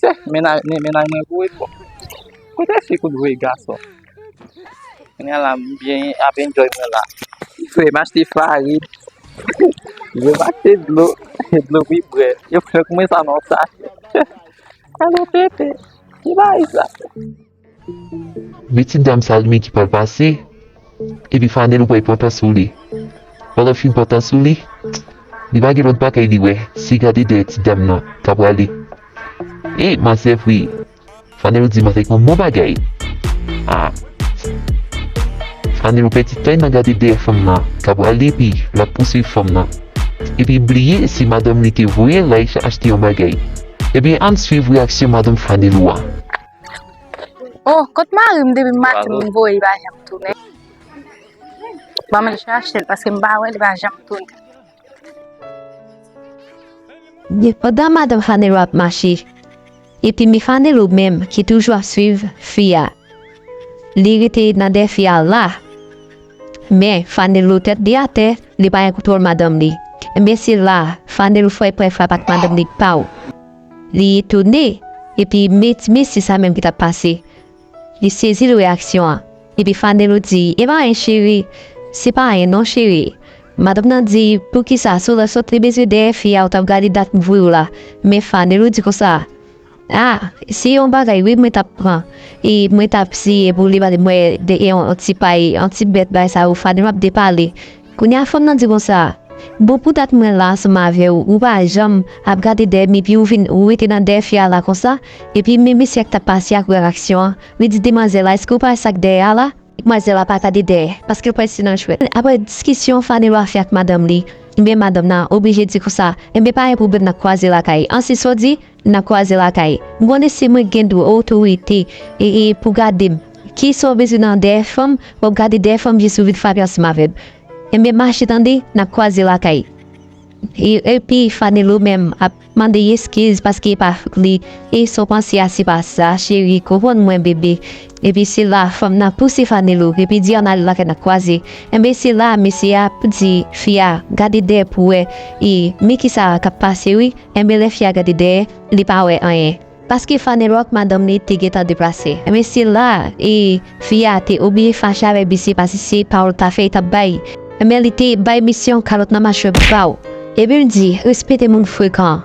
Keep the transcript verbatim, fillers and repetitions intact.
Tè, mennaj, mennaj mwen voye pou. Kote fi kout voye gason? Kounye a la, m byen ap enjoy mwen la. Frè, m achte farin. Yo m achte dlo. Dlo pou bwè. Yo fèk mwen sa nan sachè. Alò, tete. Ki bagay sa? Men ti dam sa, men ki pral pase. Epi Fanelo pran enpòtans sou li. Pandan l fin enpòtans sou li, li pa gen lòt bagay li wè, se gade dèyè ti dam nan k ap prale. E, manzè vre. Fanelo di manzè yon bon bagay. A. Fanelo pèdi tan nan gade dèyè fanm nan k ap prale, epi l ap pouswiv fanm nan. Epi bliye se madanm li te voye l al achte yon bagay. Ebyen, ann swiv reyaksyon madanm Fanelo a. Oh, kot mari m depi maten m voye li pa janm tounen. Ban m chache l paske m pa wè li pa janm tounen. Pandan madanm Fanelo ap mache, epi men Fanelo menm ki toujou ap swiv fi a, li rete nan dèyè fi a la. Men Fanelo tèt li atè, li pa gen kontwòl madanm li. Ebyen se la, Fanelo fè pran frap ak madanm li paw. Li etone, epi men ti mesye sa menm ki t ap pase. Li sezi l reyaksyon an. Epi Fanelo di, e pa anyen cheri, se pa anyen non cheri. Madanm nan di, poukisa, si w ta sot li bezwen dèyè fi a, ou t ap gade dat m voye w la. Men Fanelo di konsa, a, se yon bagay wi mwen t ap pran. E mwen t ap siye pou li ba mwen yon ti pay, yon ti bèt bagay sa yo, Fanelo ap depale. Kounye a fanm nan di konsa, bon pou dat mwen la ansanm avè w, ou pa janm ap gade dèyè m epi ou vin ou rete nan dèyè fi a la konsa, epi men mesye a k t ap pase ak reyaksyon an, li di demwazèl la, èske ou pa wè sa k dèyè a la? Demwazèl la pa gade dèyè, paske l prèske nan jwèt. Apre diskisyon Fanelo a fè ak madanm li, ebyen madanm nan oblije di konsa, ebyen pa gen pwoblèm n ap kwaze lakay. An se sa w di, n ap kwaze lakay. M konnen se mwen k gen dwa, otorite, e, e pou gade m. Kisa w bezwen nan dèyè fanm, w ap gade dèyè fanm jis ou vin frape ansanm avè m. Enben mache tande, n ap kwaze lakay. E, epi Fanelo menm ap mande eskiz paske e pa fout li. E sa w panse a se pa sa, cheri, konprann mwen bebe. Epi se la fanm nan pouse Fanelo, epi di ann ale lakay n ap kwaze. Enben se la mesye a ap di fi a, gade dèyè pou wè, e men kisa k ap pase wi. Enben lè fi a gade dèyè, li pa wè anyen. Paske Fanelo ak madanm li te gentan deplase. Enben se la, e fi a te oblije fache avèk mesye paske se pawòl ta fè li t ap bay. Enben li te bay mesye yon kalòt nan machwè baw. Epi l di, respekte moun frekan.